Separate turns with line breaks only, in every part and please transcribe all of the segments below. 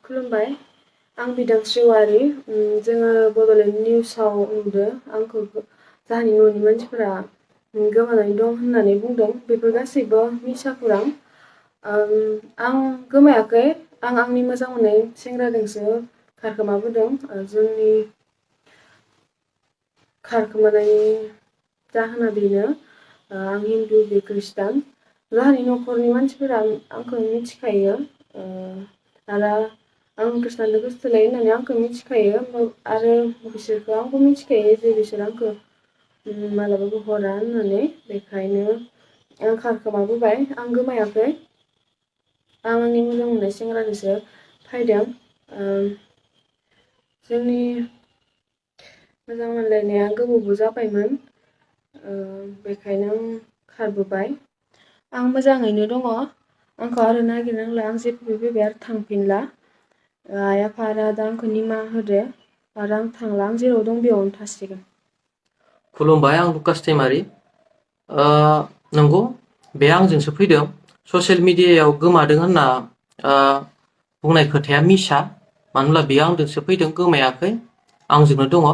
खुलुमबाय आं बिदांस्रि औवारि जोङो बड'लेण्ड निउसाव नुदों आंखौ जोंहानि न'नि मानसिफोरा गोमानानै दं होननानै बुंदों बेफोर गासैबो मिसा खौरां आं गोमायाखै आं आंनि मोजां मोननाय सेंग्राजोंसो खारखोमाबोदों जोंनि खारखोमानायनि जाहोना बेनो आं हिन्दु बे खृष्टान जोंहानि न'खरनि मानसिफोरा आंखौ मिथिखायो आरो आं खृष्टानजों गोसथोलायो होननानै आंखौ मिथिखायो आरो बिसोरखौ आंबो मिथिखायो जे बिसोर आंखौ मालाबाबो हरा होननानै बेखायनो आं खारखोमाबोबाय आं गोमायाखै आं आंनि मोजां मोननाय सेंग्राजोंसो फैदों जोंनि मोजां मोनलायनाया गोबावबो जाबायमोन बेखायनो आं खारबोबाय आं मोजाङैनो दङ आंखौ आरो नागिरनांला आं जेबो फैबाय आरो थांफिनला आइ आफा आरो आदा आंखौ निमाहा होदो आरो आं थांला आं जेराव दं बेयावनो थासिगोन।
खुलुमबाय आं लुकास दैमारि नंगौ बे आंजोंसो फैदों ससियेल मिडियायाव गोमादों होनना बुंनाय खोथाया मिसा मानो होनब्ला बेयो आंजोंसो फैदों गोमायाखै आंजोंनो दङ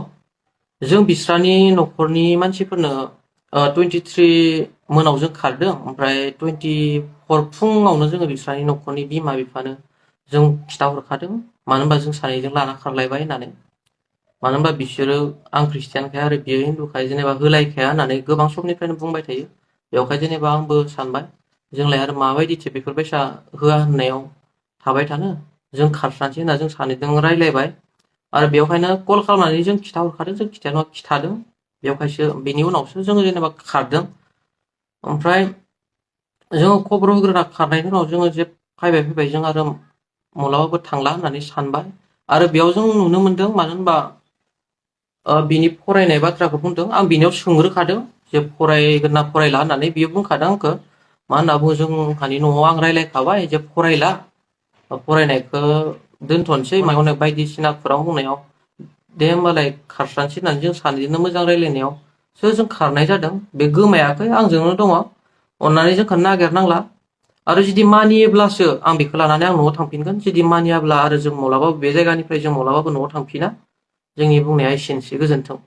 जों बिस्रानि न'खरनि मानसिफोरनो 23 मोनाव जों खारदों ओमफ्राय 24 फुङावनो जोङो बिस्रानि न'खरनि बिमा बिफानो जों खिथाहरखादों मानो होनबा जों सानैजों लाना खारलायबाय होननानै मानो होनबा बिसोरो आं खृष्टियानखाय आरो बियो हिन्दुखाय जेनेबा होलायखाया होननानै गोबां समनिफ्रायनो बुंबाय थायो बेवहाय जेनेबा आंबो सानबाय जोंलाय आरो माबायदिथो बेफोरबायसा होआ होननायाव थाबाय थानो जों खारस्रानोसै होनना जों सानैजों रायलायबाय आरो बेवहायनो कल खालामनानै जों खिथाहरखादों जों खिथानाया खिथादों बेवहायसो बेनि उनावसो जोङो जेनेबा खारदों ओमफ्राय जोङो खबर होग्रोना खारनायनि उनाव जोङो जे फैबाय जों आरो माब्लाबाबो थांला होननानै सानबाय आरो बेयाव जों नुनो मोनदों मानो होनबा बिनि फरायनाय बाथ्राखौ बुंदों आं बिनियाव सोंग्रोखादों जे फरायगोन ना फरायला होननानै बियो बुंखादों आंखौ मा होनना बुङो जोंहानि न'आव आं रायलायखाबाय जे फरायला फरायनायखौ दोनथ'नोसै माने बायदिसिना खौरां बुंनायाव दे होमबालाय खारस्रानोसै होननानै जों सानैजोंनो मोजां रायलायनायावसो जों खारनाय जादों बे गोमायाखै आंजोंनो दङ अननानै जोंखौ नागिरनांला आरो जुदि मानियोब्लासो आं बेखौ लानानै आं न'आव थांफिनगोन जुदि मानियाब्ला आरो जों माब्लाबाबो बे जायगानिफ्राय जों माब्लाबाबो न'आव थांफिना जोंनि बुंनाया एसेनोसै गोजोन्थों।